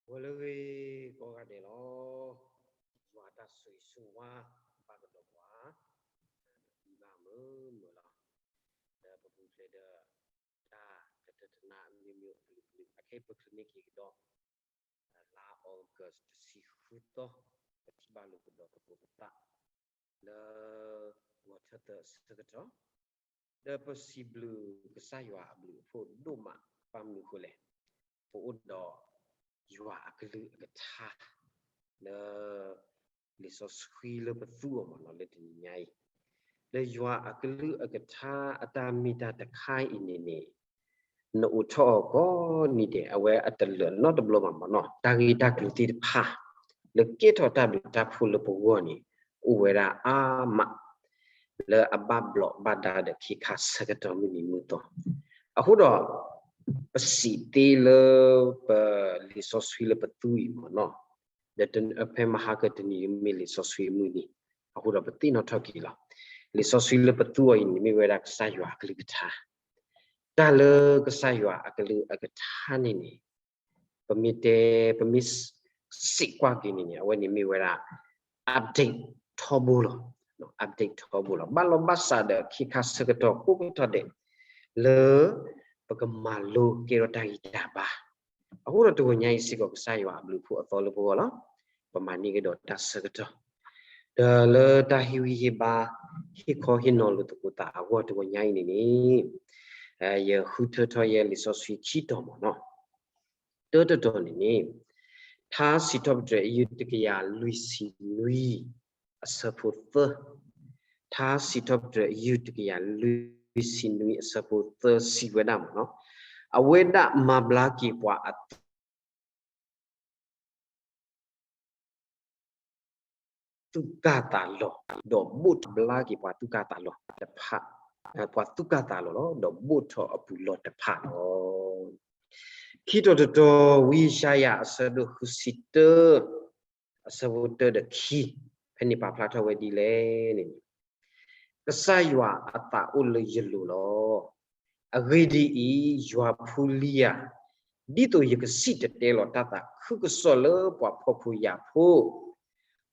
ဂီၤလၢအဂ့ၤကိးဂၤဒဲးလီၤ. ယွၤအတၢ်ဆိၣ်ဂ့ၤဆိၣ်ဝါ ဘၣ်ကဒီးပှၤ ဘၣ်မုာ်မုာ်လီၤ. ဒီးပပူၤဖျဲးဒီး တၢ်ကတၢၢ်တနါအမံၤမံၤအကလုာ်ကလုာ် အခဲအံၤပချုးန့ၢ်က့ၤကဒီး လါ August တဆံဃုသီ ပထံၣ်ဘၣ်လိာ်ကဒီးသကိးပသး လၢ ဂီၤထၢၣ်သၢအဆၢကတီၢ် ဒီးပစံးဘျုးကစၢ်ယွၤအဘျုးအဖှိၣ်ဒိၣ်မး ဘၣ်မနုၤအဃိလဲၣ်, ပအိၣ်ဒီး ယွၤအကလုၢ်အကထါ လၢ လံာ်စီဆှံလၢပသူအီၤမ့ၢ်နီၤ လၢတနံၤညါအံၤ, လၢယွၤအကလုၢ်အကထါအတၢ်မ့ၢ်တၢ်တခါအံၤန့ၣ်န့ၣ် နအိးထီၣ်အီၤကိးနံၤဒဲး အဝဲအတလၢာ်နီတဘျီဘၣ်မ့ၢ်နီၤ, တၢ်ဂ့ၢ်တၢ်ကျိၤသ့ၣ်တဖၣ် လၢကဲထီၣ်တၢ်ဘျုးတၢ်ဖှိၣ်လၢပဂီၢ်န့ၣ် အိၣ်ဝဲဒၣ်အါမး လၢအဘၣ်ဘျီးဘၣ်ဒါဒီးခ့ခါဆၢကတီၢ်မုၢ်နံၤမုၢ်သီ, အဃိဒီး ပစံးသ့လၢ ပလံာ်စီဆှံလၢပသူအံၤမ့ၢ်နီၤ, ဒီးဖဲမဟါကတနံၤမ့ၢ်လံာ်စီဆှံအမုၢ်နံၤ, အဃိဒီးပသ့ၣ်နီၣ်ထီၣ်က့ၤလီၤ. လံာ်စီဆှံလၢပသူအီၤအံၤန့ၣ် မ့ၢ်ဝဲဒၣ်ကစၢ်ယွၤအကလုၢ်ကထါ တၢ်လၢကစၢ်ယွၤအကလုၢ်အကထါန့ၣ်န့ၣ် ပမ့ၢ်တဲ ပမ့ၢ်စံးကွၢ်က့ၤန့ၣ်န့ၣ် အဝဲန့ၣ်မ့ၢ်ဝဲဒၣ် update ထီဘိလီၤ. update ထီဘိလီၤ. ဘၣ်လီၤဘၣ်စးဒီးခ့ခါဆၢကတီၢ်ကိးကတီၢ်ဒဲး လၢ ပကမၤလိကဲထီၣ်တၢ်ဂံၢ်တၢ်ဘါ, အဃိဒီးတဂီၤညါအံၤစ့ၢ်ကီး ကစၢ်ယွၤအဘျုးအဖှိၣ်အသီလၢပဂီၢ်လီၤ. ပမၤန့ၢ်ကဒီးတၢ်ဆၢကတီၢ် ဒီးလၢတၢ်ဟ့ၣ်ဂံၢ်ဟ့ၣ်ဘါ ဟ့ၣ်ခီဟ့ၣ်နီၤလိာ်သကိးသးအဂီၢ်တဂီၤညါအံၤန့ၣ်န့ၣ် ယဃုထၢထီၣ်ယဲလံာ်စီဆှံခံတီၤမ့ၢ်နီၤ. တၢတတီၤန့ၣ်န့ၣ် ထါစံးထီၣ်ပတြၢၤ အယုၢ်တကယၤလွံၢ်ဆံနွံ အဆၢဖိသၢ, ထါစံးထီၣ်ပတြၢၤ အယုၢ်တကယၤလွံၢ်ဆံနွံ အဆၢဖိသၢ စံးဝဲဒၣ်မ့ၢ်နီၤ, အဝဲဒၣ်မၤဘျါက့ၤပှၤအ သူၣ်ကၢ်သးလီၤ, ဒီးဘိၣ်ထီၣ်ဘျါက့ၤပှၤသူၣ်ကၢ်သးလီၤတဖၣ်, ပှၤသူၣ်ကၢ်သးလီၤလီၤ, ဒီးဘိၣ်ထီၣ်အပူၤလီၢ်တဖၣ်လီၤ. ခံတီၤတတီၤ ဝံယၡါယၤအဆၢဒိၣ်ဃုဆံတၢ အဆၢဖိတၢဒီးခံ, ဖဲန့ၣ်ပာ်ဖျါထီၣ်ဝဲဒ်လဲၣ်န့ၣ် ကစၢ်ယွၤအသးအိၣ်လၢယလိၤလီၤ. အဂ့ၢ်ဒ်အံၤ, ယွၤဖှူလံယၤ, ဒ်သိးယကစံၣ်တဲၤတဲလီၤတၢ်သးခုကစီၣ်လၢပှၤဖှီၣ်ဖိယာ်ဖိ,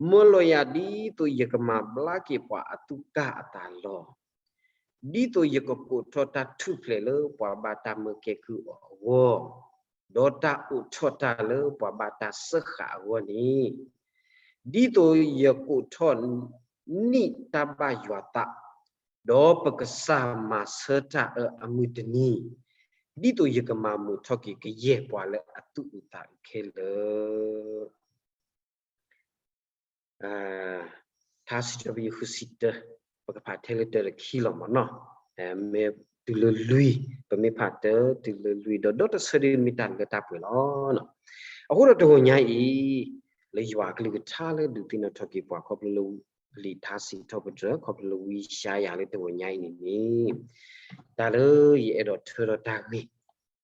မၢလီၤယၤဒ်သိးယကမၤဘျါက့ၤပှၤအသူၣ်ကၢ်အသးလီၤ, ဒ်သိးယကကိးထီၣ်တၢ်ထူၣ်ဖျဲးလၢပှၤဘၣ်တၢ်မၢကဲကုၢ်အီၤအဂီၢ်, ဒီးတၢ်အိးထီၣ်တၢ်လၢပှၤဘၣ်တၢ်စၢဃာ်အဂီၢ်န့ၣ်, ဒ်သိးယကအိးထီၣ်နံၣ်တၢ်ဘၣ်ယွၤသး, ဒီးပကစၢ်မၤဆၢတၢ်အၢအမုၢ်တနံၤ, ဒ်သိးယကမၤမုာ်ထီၣ်က့ၤကယဲၢ်ပှၤလၢအသူၣ်အုးသးအုးခဲလၢာ် ထါစံးထီၣ်ပတြၢၤယုၢ်ဃုဆံတၢ, ပကဖးထဲလၢတၢတခံလီၤမ့ၢ်နီၤ, မ့ၢ်တုၤလၢလွံၢ်, ပမ့ၢ်ဖးတၢတုၤလၢလွံၢ် ဒီးဒီတဆၢဒ်မ့ၢ်တၢ်လၢတၢ်ပှဲၤလီၤ. အဃိဒီးတဂီၤညါအံၤ, လၢယွၤအကလုၢ်ကထါလၢဒုးသ့ၣ်နီၣ်ထီၣ်က့ၤပှၤခီဖျိလၢ လံာ်ထါစံးထီၣ်ပတြၢၤ ခီဖျိလၢဝံယၡါယၤလၢတဂီၤညါအံၤန့ၣ်န့ၣ်, တၢ်လၢယအဲၣ်ဒိးထၢထီၣ်တၢ်ဂ့ၢ် ဒီး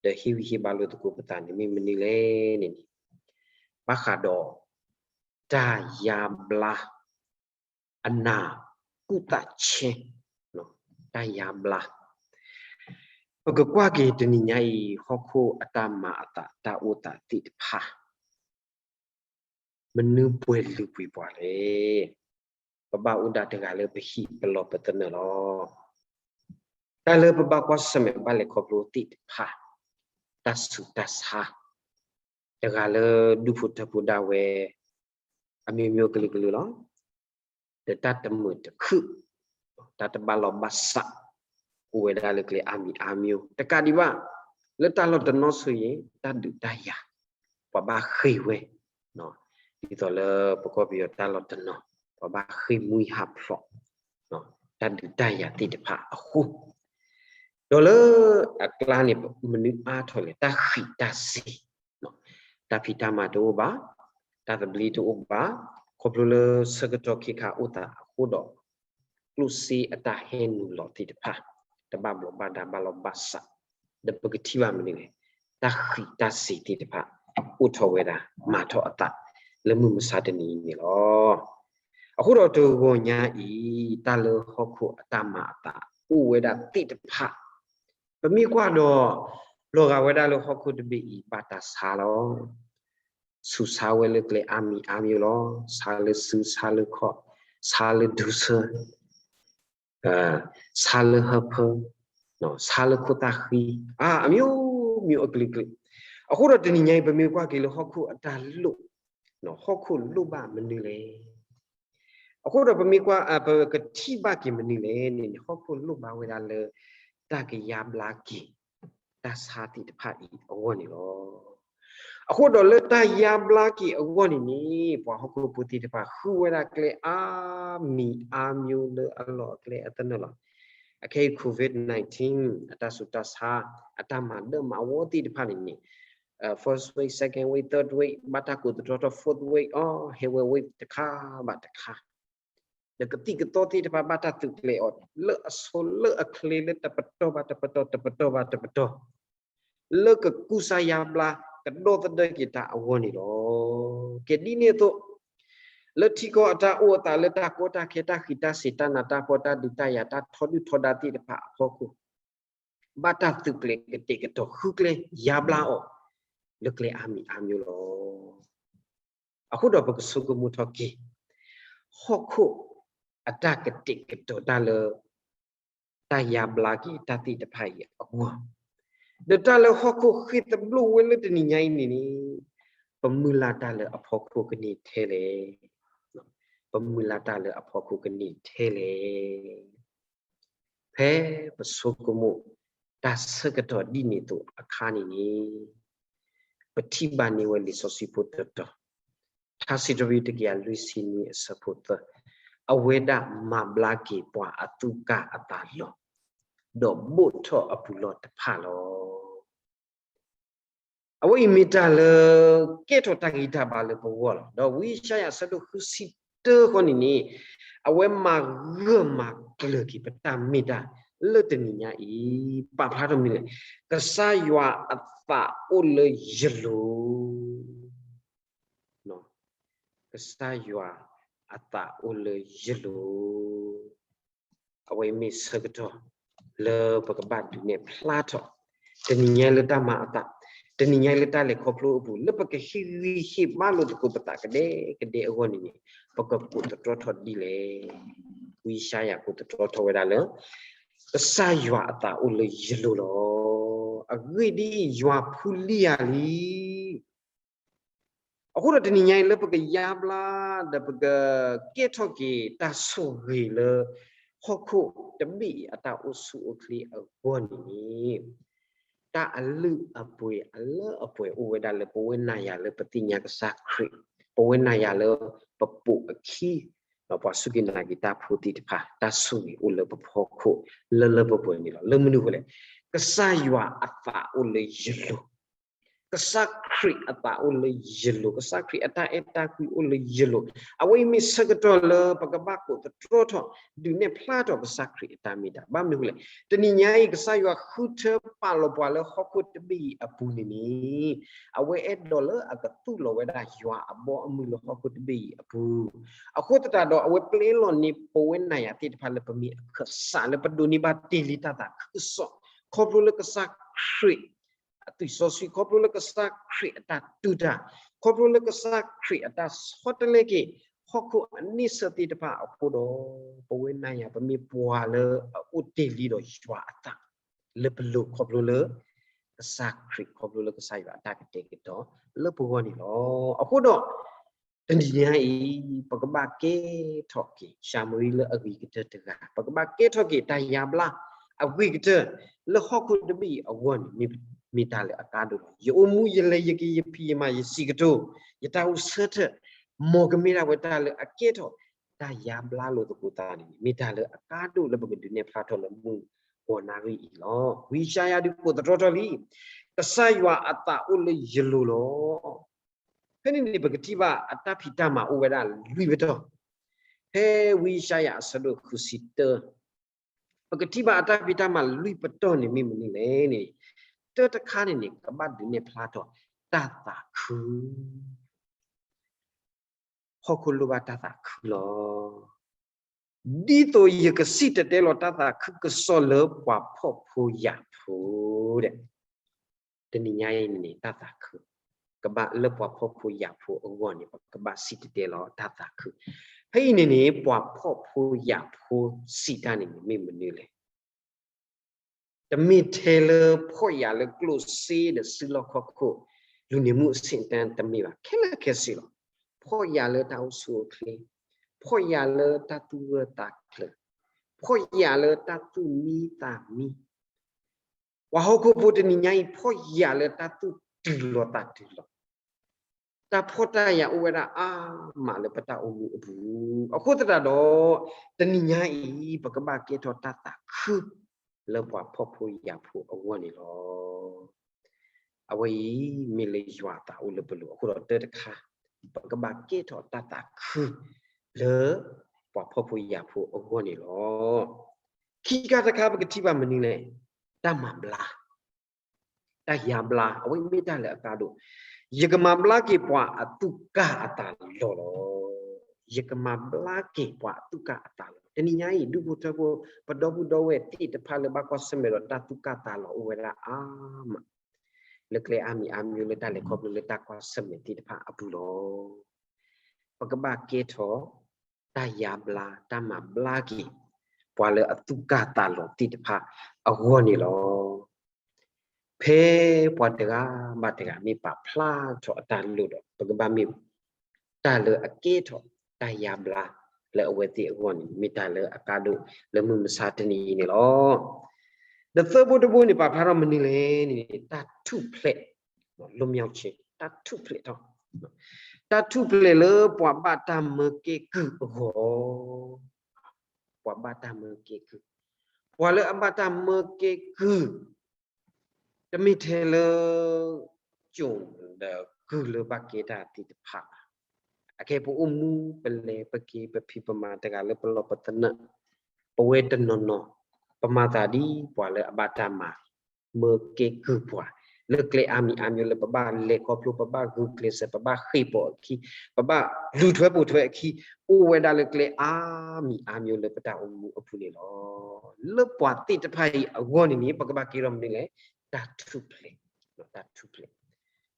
ဟ့ၣ်ဂံၢ်ဟ့ၣ်ဘါလိာ်သကိးပသးန့ၣ်မ့ၢ်မနုၤလဲၣ်န့ၣ်န့ၣ်, ဘၣ်ဃးဒီး တၢ်ယါဘျါ အနၢ်ကူၣ်သးဆဲ, တၢ်ယါဘျါ, ပကကွၢ်က့ၤတနံၤညါအံၤ ဟီၣ်ခိၣ်အတၢ်မၤအသးတၢ်အိၣ်သးသ့ၣ်တဖၣ် မနုၤပှဲၤလုာ်ပှ့ၤပှၤလဲၣ်. ပဘၣ်အိၣ်ဒၣ်တဂၤလၢပဟံၣ်ပလီၢ်ပသနၢၣ်လီၤ. တၢ်လၢပဘၣ်ကွၢ်ဆၢၣ်မဲာ်ဘၣ်လဲၤခီဖျိသ့ၣ်တဖၣ်, တၢ်ဆူးတၢ်ဆါ, တဂၤလၢဒူၣ်ဖိထၢဖိဒၣ်ဝဲ အမျိုးမျိုးကလုာ်ကလုာ်လီၤ. ဒီးတၢ်တမုာ်တခုၣ်, တၢ်တဘၣ်လီၢ်ဘၣ်စး, အိၣ်ဝဲဒၣ်လၢကျဲအါမံၤအါမံၤ, တကးဒံးဘၣ်, လၢတၢ်လီၢ်တနီၤဆိအံၤ တၢ်ဒုးတၢ်ယၤ, ပှၤဘၣ်ဃ့ၢ်ဝဲ, ဒ်သိးလၢပကီၢ်ပယီၤတၢ်လီၢ်တနီၤ, ပှၤဘၣ်ဃ့ၢ်မှံဟးဖျိး, တၢ်ဒုးတၢ်ယၤသ့ၣ်တဖၣ်အဃိ, ဒီးလၢအကျါန့ၣ် မနုၤအါထီၣ်လဲၣ် တၢ်ဃံးတၢ်စ့ၤ, တၢ်ဖံးတၢ်မၤတအိၣ်ဘၣ်, တၢ်သဘျ့တအိၣ်ဘၣ်, ခီဖျိလၢဆၢကတီၢ်ခ့ခါအိၣ်သးအဃိဒီး ကျိၣ်စ့အတၢ်ဟဲနုာ်လီၤသ့ၣ်တဖၣ်, တဘၣ်ဘျီးဘၣ်ဒါဘၣ်လီၢ်ဘၣ်စး, ဒီးပကထံၣ်ဘၣ်မနုၤလဲၣ်, တၢ်ဃံးတၢ်စ့ၤသ့ၣ်တဖၣ် အိၣ်ထီၣ်ဝဲဒၣ် မၤထီၣ်အသး လၢမုၢ်မဆါတနံၤအံၤန့ၣ်လီၤ. အဃိဒီးတဂီၤညါအံၤ တၢ်လၢဟီၣ်ခိၣ်အတၢ်မၤအသး အိၣ်ဝဲဒၣ်သ့ၣ်တဖၣ်, ပမ့ၢ်ကွၢ်ဒီး လီၤဂာ်ဝဲဒၣ်လၢဟီၣ်ခိၣ်တဘ့ၣ်အံၤ ဘၣ်တၢ်ဆါလီၤ. ဆူးဆါဝဲလၢကျဲအါမံၤအါမံၤလီၤ. ဆါလၢစု ဆါလၢခီၣ်, ဆါလၢဒူစၢ, ဆါလၢဟၢဖၢ, ဆါလၢခိၣ်သၣ်ဃံ, အါ အမျိုးမျိုးအကလုာ်ကလုာ်. အဃိဒီးတနံၤညါအံၤ ပမ့ၢ်ကွၢ်က့ၤလၢဟီၣ်ခိၣ်အတၢ်လိၣ်, ဟီၣ်ခိၣ်လိၣ်ဘၣ်မနုၤလဲၣ်. အဃိဒီးပမ့ၢ်ကွၢ် ပကထံၣ်ဘၣ်က့ၤမနုၤလဲၣ်န့ၣ်န့ၣ် ဟီၣ်ခိၣ်လိၣ်ဘၣ်ဝဲဒၣ်လၢ တၢ်ကယါဘျါက့ၤ တၢ်ဆါသ့ၣ်တဖၣ်အံၤအဂီၢ်န့ၣ်လီၤ. အဃိဒီးလၢတၢ်ယါဘျါက့ၤအဂီၢ်န့ၣ်န့ၣ် ပှၤဟီၣ်ခိၣ်ဖိသ့ၣ်တဖၣ်ဃုဝဲဒၣ်ကျဲအါမံၤအါမျိုးလၢအလီၢ်အကျဲအသနၢၣ်လီၤ. အခဲအံၤ COVID nineteen အတၢ်ဆူးတၢ်ဆါ အတၢ်မၤဒၢၣ်မၤဝီသ့ၣ်တဖၣ်န့ၣ်န့ၣ် first wave, second wave, third wave ဘၣ်တၢ်ကိးသတြီထီၣ် fourth wave အီၤ ဟဲဝဲ wave တခါဘၣ်တခါ ဒီးကသံၣ်ကသီသ့ၣ်တဖၣ်ဘၣ်တၢ်သုးကျဲၤအီၤ လၢအဆိလၢအချ့လၢတပတီၢ်ဘၣ်တပတီၢ် တပတီၢ်ဘၣ်တပတီၢ် လၢကကူစါယါဘျါ ကဒီသဒၢက့ၤတၢ်အဂီၢ်န့ၣ်လီၤ. ကဲဒ်န့ၣ်အသိး လၢထံကီၢ်အတၢ်အိၣ်အသး လၢတၢ်ကီတၢ်ခဲ တၢ်ဃံးတၢ်စ့ၤ တၢ်နးတၢ်ဖှီၣ် တၢ်ဒုးတၢ်ယၤ တၢ်ထီဒုၣ်ထီဒါသ့ၣ်တဖၣ်အဖီခိၣ် ဘၣ်တၢ်သုးကျဲၤကတဲာ်ကတီၤဃုကျဲယါဘျါအီၤ လၢကျဲအါမံၤအါမျိုးလီၤ. အဃိဒီးပကဆိကမိၣ်ထီၣ်က့ၤ ဟီၣ်ခိၣ်အတၢ်ကတဲာ်ကတီၤတၢ်လၢ တၢ်ယါဘျါက့ၤတၢ်သ့ၣ်တဖၣ်အံၤအဂီၢ်, ဒီးတၢ်လၢဟီၣ်ခိၣ်ဃ့ၢ်သဘျိၣ်ဝဲလၢတနံၤညါအံၤန့ၣ်န့ၣ် ပမုၢ်လၢ်တၢ်လၢအဖီခိၣ်ကန့ၢ်ထဲလဲၣ်. ပမုၢ်လၢ်တၢ်လၢအဖီခိၣ်ကန့ၢ်ထဲလဲၣ်. ဖဲပဆိကမိၣ်တၢ်ဆၢကတီၢ်ဒ်န့ၣ်အသိးအခါန့ၣ်န့ၣ် ပထံၣ်ဘၣ်န့ၢ်ဝဲလံာ်စီဆှံဖိတတီၤ, ထါစံးထီၣ်ပတြၢၤ တကယၤလွံၢ်ဆံနွံ အဆၢဖိသၢ, အဝဲဒၣ်မၤဘျါက့ၤပှၤအသူၣ်ကၢ်အသးလီၤ, ဒီးဘိၣ်ထီၣ်အပူၤလီၢ်တဖၣ်လီၤ. အဝဲအံၤမ့ၢ်တၢ်လၢ ကဲထီၣ်တၢ်ဂံၢ်တၢ်ဘါလၢပဂီၢ်လီၤ. ဒီးဝံယၡါယၤအဆၢဒိၣ်ဃုဆံတၢဃီန့ၣ်န့ၣ် အဝဲမၤဂၢၢ်မၤကျၢၤက့ၤပတၢ်မ့ၢ်တၢ်လၢတနံၤညါအံၤ, ပာ်ဖျါထီၣ်မနုၤလဲၣ်, ကစၢ်ယွၤအသးအိၣ်လၢယလိၤ ကစၢ်ယွၤအသးအိၣ်လၢယလိၤ, အဝဲမ့ၢ်ဆၢကတီၢ်လၢပကဘၣ်ဒုးနဲၣ်ဖျါထီၣ်, တနံၤညါလၢတၢ်မၤအသး, တနံၤညါလၢတၢ်လဲၤခီဖျိအပူၤ လၢပကဟ့ၣ်ဂံၢ်ဟ့ၣ်ဘါလိာ်သကိးပသးကဒဲကဒဲအဂီၢ်န့ၣ်န့ၣ် ပကကိးသတြီထီၣ်ဒ်လဲၣ်. ဝံယၡါယၤကိးသတြီထီၣ်ဝဲဒၣ်လၢ ကစၢ်ယွၤအသးအိၣ်လၢယလိၤလီၤ. အဂ့ၢ်ဒ်အံၤ, ယွၤဖူလံယၤလံ. အဃိဒီးတနံၤညါအံၤလၢပကယါဘျါ ဒီးပကကဲထီၣ်က့ၤတၢ်ဆိၣ်ဂ့ၤလၢ ဟီၣ်ခိၣ်တဘ့ၣ်အံၤအတၢ်အိၣ်ဆူၣ်အိၣ်ချ့အဂီၢ်န့ၣ်န့ၣ် တၢ်အလုၢ်အပှ့ၤအလၢအပှဲၤအိၣ်ဝဲဒၣ်လၢ ပဝဲနၤယၤလၢပသ့ၣ်ညါကစၢ်ခရံာ်, ပဝဲနၤယၤလၢပပိာ်အခံ ဒီးပှၤစူၢ်က့ၤနာ်က့ၤတၢ်ဖိသ့ၣ်တဖၣ် တၢ်ဆိၣ်ဂ့ၤအိၣ်လၢပဖီခိၣ် လၢလၢပှဲၤပှဲၤန့ၣ်လီၤ. လၢမနုၤအဃိလဲၣ်, ကစၢ်ယွၤအသးအိၣ်လၢယလိၤ, ကစၢ်ခရံာ်အသးအိၣ်လၢယလိၤ, ကစၢ်ခရံာ်အတၢ်အဲၣ်တၢ်ကွံအိၣ်လၢယလိၤ, အဝဲအံၤမ့ၢ်ဆၢကတီၢ်လၢပကဘၣ်ကိးသတြီထီၣ် ဒုးနဲၣ်ဖျါထီၣ်ကစၢ်ခရံာ်အတၢ်မ့ၢ်တၢ်, ဘၣ်မနုၤအဃိလဲၣ်, တနံၤညါအံၤ ကစၢ်ယွၤဃုထၢပာ်လီၤပှၤလၢဟီၣ်ခိၣ်တဘ့ၣ်အံၤအပူၤန့ၣ်န့ၣ် အဝဲအဲၣ်ဒိးလၢအကသူၣ်လီၤဝဲဒၣ်ယွၤအဘီအမုၢ်လၢဟီၣ်ခိၣ်တဘ့ၣ်အံၤအပူၤ, အဃိသတးဒီး အဝဲပျဲလီၤန့ၢ်ပဝဲနၤယၤသ့ၣ်တဖၣ်လၢပမ့ၢ်အခၢၣ်စးလၢပဒိးန့ၢ်ဘၣ်တ့ၢ်လံတၢ်သးခုကစီၣ် ခီဖျိလၢကစၢ်ခရံာ် အသွံၣ်စီဆှံ, ခီဖျိလၢကစၢ်ခရံာ်အတၢ်တူၢ်တၢ်, ခီဖျိလၢကစၢ်ခရံာ်အတၢ်ဆီတလဲက့ၤ ဟီၣ်ခိၣ်အန့ဆၢၣ်သ့ၣ်တဖၣ်အဃိဒီး, ပဝဲနၤယၤ ပမ့ၢ်ပှၤလၢအအိၣ်တ့ၢ်လံဒီးယွၤအသး လၢပလိၤခီဖျိလၢ ကစၢ်ခရံာ် ခီဖျိလၢကစၢ်ယွၤအတၢ်ကတဲာ်ကတီၤလၢပဂီၢ်န့ၣ်လီၤ. အဃိဒီး တနံၤညါအံၤ ပကဘၣ်ကဲထီၣ်က့ၤ ၡၤမရံလၢအဂ့ၤကတၢၢ်တဂၤ, ပကဘၣ်ကဲထီၣ်က့ၤတၢ်ယါဘျါအဂ့ၤကတၢၢ် လၢဟီၣ်ခိၣ်တဘ့ၣ်အံၤအဂီၢ်န့ၣ် မ့ၢ်တၢ်လၢအကါဒိၣ်လီၤ. ယအိၣ်မူယလဲၤ ယက့ၤယဖံးယမၤ ယစံးကတိၤ ယတၢ်အိၣ်ဆၢထၢၣ် မ်ကမ့ၢ်ဒၣ်ဝဲတၢ်လၢအကဲထီၣ် တၢ်ယါဘျါလိာ်သကိးသးန့ၣ် မ့ၢ်တၢ်လၢအကါဒိၣ်လၢပကဒုးနဲၣ်ဖျါထီၣ်လၢမုၢ်ဂီၤနၣ်ရံၣ်အံၤလီၤ. ဝံယၡါယၤဒုးကိးသတြီထီၣ်လံ, ကစၢ်ယွၤအသးအိၣ်လၢယလိၤလီၤ. ဖဲန့ၣ်န့ၣ် ပကထံၣ်ဘၣ်အတၢ်ဖံးတၢ်မၤအိၣ်ဝဲဒၣ်လွံၢ်ပတီၢ်, ဖဲဝံယၡါယၤအဆၢဒိၣ်ဃုဆံတၢ ပကထံၣ်ဘၣ်အတၢ်ဖံးတၢ်မၤလွံၢ်ပတီၢ်န့ၣ်မ့ၢ်မနုၤလဲၣ်န့ၣ်, တၢတခါန့ၣ်န့ၣ် ကဘၣ်ဒုးနဲၣ်ဖျါထီၣ်တၢ်သးခု, ဟီၣ်ခိၣ်လိၣ်ဘၣ်တၢ်သးခုလီၤ. ဒ်သိးယကစံၣ်တဲၤတဲလီၤတၢ်သးခုကစီၣ်လၢပှၤဖှီၣ်ဖိယာ်ဖိဒီး, တနံၤညါအံၤန့ၣ်န့ၣ် တၢ်သးခု ကဘၣ်လၢပှၤဖှီၣ်ဖိယာ်ဖိအဂီၢ်န့ၣ် ပကဘၣ်စံၣ်တဲၤတဲလီၤတၢ်သးခု. ဖဲအံၤန့ၣ်န့ၣ် ပှၤဖှီၣ်ဖိယာ်ဖိစံးတၢ်န့ၣ်န့ၣ် မ့ၢ်မနုၤလဲၣ်. တမ့ၢ်ထဲလၢဖှီၣ်ယာ်လၢကျိၣ်စ့ဒီးစုလီၢ်ခီၣ်ခိၣ် လူၤန့ၢ်မူအဆင့်အတန်း တမ့ၢ်ဘၣ်, ခဲလၢာ်ခဲဆ့လီၤ. ဖှီၣ်ယာ်လၢတၢ်အိၣ်ဆူၣ်အိၣ်ချ့, ဖှီၣ်ယာ်လၢတၢ်သူၣ်ဂၢၢ်သးကျၢၤ, ဖှီၣ်ယာ်လၢတၢ်သူၣ်မံသးမံ, ပှၤဟီၣ်ခိၣ်ဖိတနံၤညါအံၤ ဖှီၣ်ယာ်လၢတၢ်သူၣ်တုၤလီၤသးတုၤလီၤ. တၢ်ဖှီၣ်တၢ်ယာ်အိၣ်ဝဲဒၣ်အါမးလၢပတၢ်အိၣ်မူအပူၤ, အဃိသတးဒီး တနံၤညါအံၤ ပကဘၣ်ကဲထီၣ်တၢ်သးခု လၢပှၤဖှီၣ်ဖိယာ်ဖိအဂီၢ်န့ၣ်လီၤ. အဝဲအံၤ မ့ၢ်လၢယွၤအသးအိၣ်လၢပလိၤ, အဃိဒီးတၢ်တခါ ပကဘၣ်ကဲထီၣ်တၢ်သးခု လၢပှၤဖှီၣ်ဖိယာ်ဖိအဂီၢ်န့ၣ်လီၤ. ခံခါတခါ ပကထံၣ်ဘၣ်မနုၤလဲၣ်, တၢ်မၤဘျါ တၢ်ယါဘျါ အဝဲမ့ၢ်တၢ်လၢအကါဒိၣ်, ယကမၤဘျါက့ၤပှၤအသူၣ်ကၢ်အသးလီၤလီၤ. ယကမၤဘျါက့ၤပှၤအသူၣ်ကၢ်အသးလီၤ. တနံၤညါအံၤ ဒူၣ်ဖိထၢဖိ ပဒီပုၢ်ဒီဝဲၢ်သ့ၣ်တဖၣ်လၢဘၣ်ကွၢ်ဆၢၣ်မဲာ်ဒီးတၢ်သူၣ်ကၢ်သးလီၤအိၣ်ဝဲဒၣ်အါမး လၢကျဲအါမံၤအါမံၤ လၢတၢ်လဲၤခီဖျိလၢတၢ်ကွၢ်ဆၢၣ်မဲာ်သ့ၣ်တဖၣ်အပူၤလီၤ. ပကဘၣ်ကဲထီၣ် တၢ်ယါဘျါ တၢ်မၤဘျါက့ၤ ပှၤလၢအသူၣ်ကၢ်သးလီၤသ့ၣ်တဖၣ်အဂီၢ်န့ၣ်လီၤ. ဖဲပှၤတဂၤဘၣ်တဂၤ မ့ၢ်ပာ်ဖျါထီၣ်အတၢ်လိၣ်ဒီး ပကဘၣ်မ့ၢ်တၢ်လၢအကဲထီၣ်တၢ်ယါဘျါလၢအဝဲသ့ၣ်အဂီၢ်န့ၣ် မ့ၢ်တၢ်လၢအကါဒိၣ်လၢမုၢ်မဆါတနံၤအံၤန့ၣ်လီၤ. ဒီးသၢဘိတဘိန့ၣ် ပာ်ဖျါထီၣ်မနုၤလဲၣ်န့ၣ် တၢ်ထူၣ်ဖျဲး လွတ်မြောက်ခြင်း တၢ်ထူၣ်ဖျဲးထီၣ် တၢ်ထူၣ်ဖျဲးလၢပှၤဘၣ်တၢ်မၢကဲကုၢ်အဂီၢ်, ပှၤဘၣ်တၢ်မၢကဲကုၢ်, ပှၤလၢအဘၣ်တၢ်မၢကဲကုၢ် တမ့ၢ်ထဲလၢ ကၠိၣ်ဒီးကုၢ်လၢဘၣ်ကဲတၢ်သ့ၣ်တဖၣ်ဘၣ်. အခဲအံၤပအိၣ်မူပလဲၤပက့ၤ ပဖံးပမၤတဂၤလၢပလီၢ်ပသနၢၣ်, ပဝဲတနီၤနီၤ ပမၤသးဒ်ပှၤလၢအဘၣ်တၢ်မၤ မၢကဲကုၢ်ပှၤ လၢကျဲအါမံၤအါမံၤလၢပဘၣ်လဲၤခီဖျိ ပဘၣ်ဂုာ်ကျဲးစၢး ပဘၣ်ဃ့ၢ်ပိာ်အခံ ပဘၣ်လူၤထွဲပိာ်ထွဲအခံ အိၣ်ဝဲဒၣ်လၢကျဲအါမံၤအါမံၤလၢပတၢ်အိၣ်မူအပူၤန့ၣ်လီၤ. လၢပှၤသ့ၣ်တဖၣ်အံၤအဂီၢ်န့ၣ်န့ၣ် ပကဘၣ်ကဲထီၣ်မနုၤလဲၣ်, တၢ်ထူၣ်ဖျဲး, တၢ်ထူၣ်ဖျဲး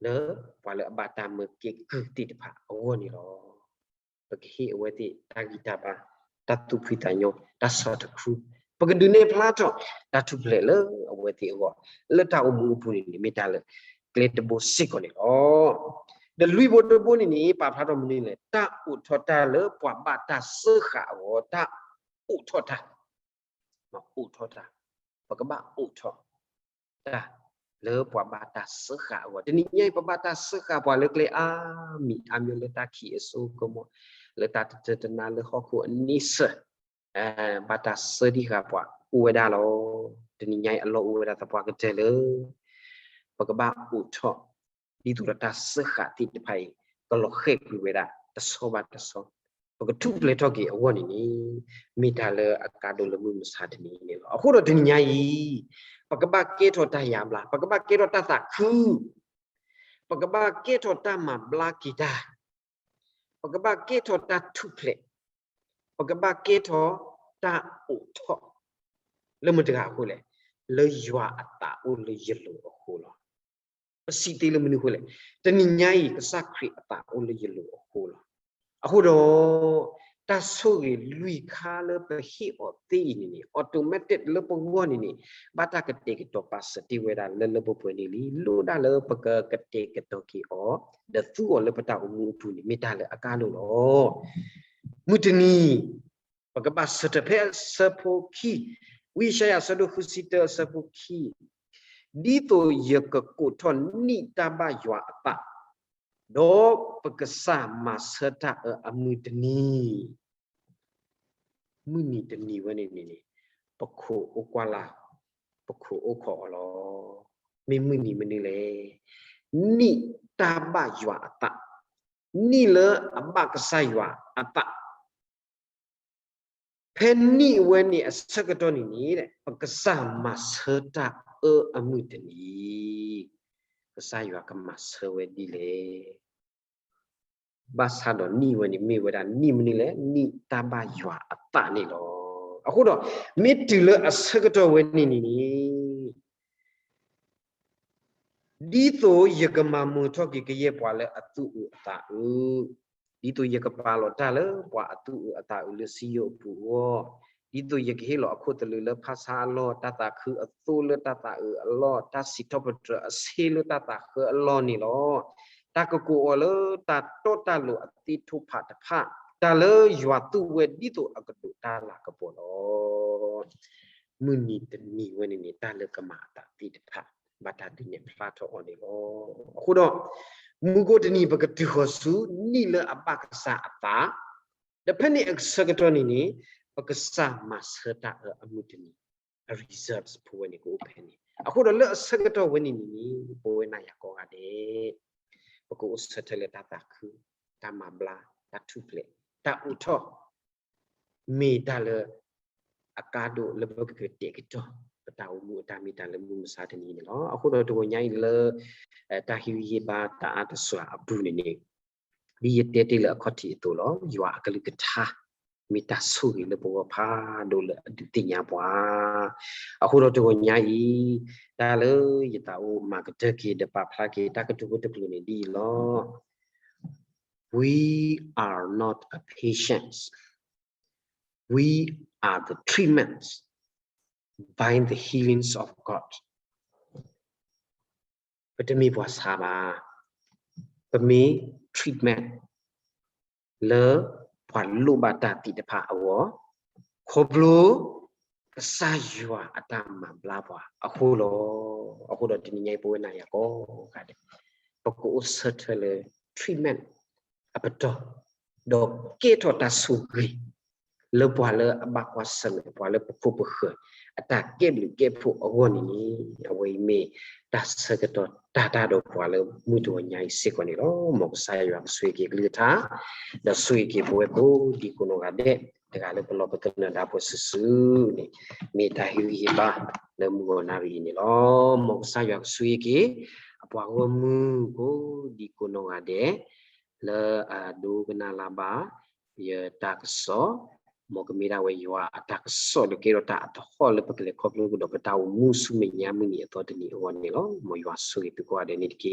လၢပှၤလၢအဘၣ်တၢ်မၢကဲကုၢ်သ့ၣ်တဖၣ်အဂီၢ်န့ၣ်လီၤ. ပကဟ့ၣ်အဝဲသ့ၣ်တၢ်ဂံၢ်တၢ်ဘါ, တၢ်သူၣ်ဖှံသးညီ, တၢ်ဆီၣ်တခူ, ပကဒုးနဲၣ်ဖျါထီၣ် တၢ်ထူၣ်ဖျဲးလၢအဝဲသ့ၣ်အဂီၢ် လၢတၢ်အိၣ်မူအပူၤန့ၣ်န့ၣ် မ့ၢ်တၢ်လၢကျဲတဘိစ့ၢ်ကီးန့ၣ်လီၤ. ဒီးလွံၢ်ဘိတဘိန့ၣ်န့ၣ် ပာ်ဖျါထီၣ်မနုၤလဲၣ်, တၢ်အိးထီၣ်တၢ်လၢပှၤဘၣ်တၢ်စၢဃာ်အဂီၢ်, တၢ်အိးထီၣ်တၢ် အိးထီၣ်တၢ်, ပကဘၣ်အိးထီၣ်တၢ် လၢပှၤဘၣ်တၢ်စၢဃာ်အဂီၢ်. တနံၤညါအံၤ ပဘၣ်တၢ်စၢဃာ်ပှၤလၢကျဲအါမံၤအါမံၤ လၢတၢ်ခံးအစိကမီၤ, လၢတၢ်တတၢတနါ လၢဟီၣ်ခိၣ်အန့ဆၢၣ်, ဘၣ်တၢ်စၢတံၢ်ဃာ်ပှၤအိၣ်ဝဲဒၣ်လီၤ. တနံၤညါအံၤ အလီၢ်အိၣ်ဝဲဒၣ်သပှၢ်ကတၢၢ်လၢ ပကဘၣ်အိးထီၣ် ဒ်သိးဒီးတၢ်စၢဃာ်သ့ၣ်တဖၣ်အံၤ ကလီၤဃဲၢ်ကွံာ်ဝဲဒၣ်တဆီဘၣ်တဆီ, ပကထူၣ်ဖျဲးထီၣ်က့ၤအဂီၢ်န့ၣ်န့ၣ် မ့ၢ်တၢ်လၢအကါဒိၣ်လၢမုၢ်မဆါတနံၤအံၤန့ၣ်လီၤ. အဃိဒီးတနံၤညါအံၤ ပကဘၣ်ကဲထီၣ်တၢ်ယါဘျါ, ပကဘၣ်ကဲထီၣ်တၢ်သးခု, ပကဘၣ်ကဲထီၣ်တၢ်မၤဘျါက့ၤတၢ်, ပကဘၣ်ကဲထီၣ်တၢ်ထူၣ်ဖျဲး, ပကဘၣ်ကဲထီၣ်တၢ်အိးထီၣ်, လၢမတၤတဂၤအဃိလဲၣ်, လၢယွၤအသးအိၣ်လၢယလိၤအဃိလီၤ. ပစံးသ့လၢမနုၤအဃိလဲၣ်, တနံၤညါအံၤ ကစၢ်ခရံာ်အသးအိၣ်လၢယလိၤအဃိလီၤ. အဃိဒီး တၢ်ဆိၣ်ဂ့ၤလွံၢ်ခါလၢပဟ့ၣ်အီၤသ့အံၤန့ၣ်န့ၣ် automatic လၢပဂီၢ်န့ၣ်န့ၣ် ဘၣ်တၢ်ကတဲာ်ကတီၤပာ်စၢၤတ့ၢ်ဝဲဒၣ်လၢလၢပှဲၤပှဲၤန့ၣ်လံ, လိၣ်ဒၣ်လၢပကကတဲာ်ကတီၤက့ၤအီၤ ဒီးသူအီၤလၢပတၢ်အိၣ်မူအပူၤန့ၣ် မ့ၢ်တၢ်လၢအကါဒိၣ်လီၤ. မုၢ်တနံၤ ပကဘၣ်ဆၢထၢၣ်ဖဲအဆၢဖိခံ, ဝံယၡါယၤအဆၢဒိၣ်ဃုဆံတၢ အဆၢဖိခံ, ဒ်သိးယကကိးထီၣ်နံၣ်တၢ်ဘၣ်ယွၤအသး, ဒီးပကစၢ်မၤဆၢတၢ်အၢအမုၢ်တနံၤ, မုၢ်နံၤတနံၤဝဲန့ၣ်န့ၣ်န့ၣ် ပခိးအိၣ်ကွၢ်လၢ်, ပခိးအိၣ်ခိးအီၤလီၤ. မ့ၢ်မုၢ်နံၤမနုၤလဲၣ်, နံၣ်တၢ်ဘၣ်ယွၤအသး, နံၣ်လၢအဘၣ်ကစၢ်ယွၤအသး ဖဲနံၣ်ဝဲန့ၣ်အဆၢကတီၢ်န့ၣ်န့ၣ် ပကစၢ်မၤဆၢတၢ်အၢအမုၢ်တနံၤ, ကစၢ်ယွၤကမၤဆၢဝဲဒ်လဲၣ်. ဘၣ်ဆၣ်ဒီးနံၣ်ဝဲန့ၣ်မ့ၢ်ဝဲဒၣ်နံၣ်မနုၤလဲၣ်, နံၣ်တၢ်ဘၣ်ယွၤအသးန့ၣ်လီၤ. အဃိဒီး မ့ၢ်တုၤလၢအဆၢကတီၢ်ဝဲန့ၣ်န့ၣ်န့ၣ် ဒ်သိးယကမၤမုာ်ထီၣ်က့ၤကယဲၢ်ပှၤလၢအသူၣ်အုးအသးအုး, ဒ်သိးယကပာ်လီၤတၢ်လၢပှၤအသူၣ်အုးအသးအုးလၢစံယိၣ်အပူၤအဂီၢ်, ဒ်သိးယကဟ့ၣ်လီၤအခိၣ်သလုးလၢဖၣ်ဆါအလီၢ်, တၢ်သးခုအသိလၢတၢ်သးအုးအလီၢ်, တၢ်စံးထီၣ်ပတြၢၤအဆ့လၢတၢ်သးဃၢအလီၢ်န့ၣ်လီၤ. တၢ်ကကိးအီၤလၢတၢ်တီတၢ်လိၤအသ့ၣ်ထူၣ်ဖးတဖၣ်, တၢ်လၢယွၤသူၣ်ဝဲဒ်သိးအကဒိးတၢ်လၤကပီၤလီၤ. မုၢ်နံၤတနံၤဝဲန့ၣ်န့ၣ် တၢ်လၢကမၤအသးသ့ၣ်တဖၣ် ဘၣ်တၢ်ဒုးနဲၣ်ဖျါထီၣ်အီၤန့ၣ်လီၤ. အဃိဒီး မုၢ်ကိးတနံၤ ပကတုၤဃီၤဆူနံၣ်လၢအဘၣ်ကစၢ်အသး, ဒီးဖဲန့ၣ်အဆၢကတီၢ်န့ၣ်န့ၣ် ပကစၢ်မၤဆၢတၢ်အၢအမုၢ်တနံၤ, အ reserves ဖိဝဲန့ၣ်ကအိၣ်ဖဲန့ၣ်. အဃိဒီးလၢအဆၢကတီၢ်ဝဲန့ၣ်န့ၣ်န့ၣ် ပဝဲနၤယၤကိးဂၤဒဲး ပကအိၣ်ဆၢထၢၣ်လၢတၢ်သးခု, တၢ်မၤဘျါ, တၢ်ထူၣ်ဖျဲး, တၢ်အိးထီၣ် မ့ၢ်တၢ်လၢအကါဒိၣ်လၢပကကတဲာ်ကတီၤ ပတၢ်အိၣ်မူအတၢ်မ့ၢ်တၢ်လၢမုၢ်မဆါတနံၤန့ၣ်လီၤ. အဃိဒီးတဂီၤညါအံၤလၢ တၢ်ဟ့ၣ်ဂံၢ်ဟ့ၣ်ဘါတၢ်အါတစှၤအပူၤန့ၣ်န့ၣ် ဒ်ယတဲတ့ၢ်လၢအခီၣ်ထံးအသိးလီၤ. ယွၤအကလုၢ်ကထါ မ့ၢ်တၢ်ဆိၣ်ဂ့ၤလၢပဂီၢ်ဖးဒိၣ်လၢအဒုးသ့ၣ်ညါပှၤ. အဃိဒီးတဂီၤညါအံၤ တၢ်လၢယသးအိၣ်မၤကတၢၢ်က့ၤဒီးပာ်ဖျါက့ၤတၢ်ကတိၤဖိတကျိၤန့ၣ်ဒ်အံၤလီၤ. We are not a patients, we are the treatments by the healings of God. ပတမ့ၢ်ပှၤဆါဘၣ်, ပမ့ၢ် treatment လၢပှၤလိၣ်ဘၣ်တၢ်သ့ၣ်တဖၣ်အဂီၢ်, ခီဖျိကစၢ်ယွၤအတၢ်မၤဘျါပှၤအဃိလီၤ. အဃိဒီးတနံၤညါအံၤ ပဝဲနၤယၤကိးဂၤဒဲး ပကအိၣ်ဆၢထၢၣ်လၢ treatment အပတီၢ်, ဒီးကဲထီၣ်တၢ်ဆိၣ်ဂ့ၤ လၢပှၤလၢအဘၣ်ကွၢ်ဆၢၣ်မဲာ် ပှၤလၢပခိၣ်ပဃၢၤ အတၢ်ကဲဘျုးကဲဖှိၣ်အဂီၢ်န့ၣ်န့ၣ် အဝဲအံၤမ့ၢ်တၢ်ဆၢကတီၢ်တၢ်တၢ်ဒီးပှၤလၢမုၢ်တဂီၤညါအံၤစ့ၢ်ကီးန့ၣ်လီၤ. မ်ကစၢ်ယွၤကဆိၣ်ဂ့ၤက့ၤကလုၢ်ကထါ, ဒီးဆိၣ်ဂ့ၤက့ၤပဝဲကိးဒံကိးနီၢ်ဂၤဒဲး တဂၤလၢပလီၢ်ပသနၢၣ်ဒၣ်ပှၤစုာ်စုာ်န့ၣ် မ့ၢ်တၢ်ဟ့ၣ်ဂံၢ်ဟ့ၣ်ဘါလၢမုၢ်ဂီၤနၣ်ရံၣ်အံၤန့ၣ်လီၤ. မ်ကစၢ်ယွၤကဆိၣ်ဂ့ၤက့ၤ အပှၤဂီၢ်မုၢ်ကိးဒံကိးနီၢ်ဂၤဒဲး လၢအဒိကနၣ်လၢ်ဘၣ် ယတၢ်ကစီၣ်, မ်ကမ့ၢ်ဒၣ်ဝဲယွၤအတၢ်ကစီၣ်လၢကဲထီၣ်တၢ်အသဟီၣ်လၢပကလဲၤခီဖျိကဒီးပတၢ်အိၣ်မူဆူမဲာ်ညါမုၢ်နံၤအသီတနံၤအဂီၢ်န့ၣ်လီၤ. မ်ယွၤဆိၣ်ဂ့ၤသုကိးဂၤဒဲးန့ၣ်တက့ၢ်.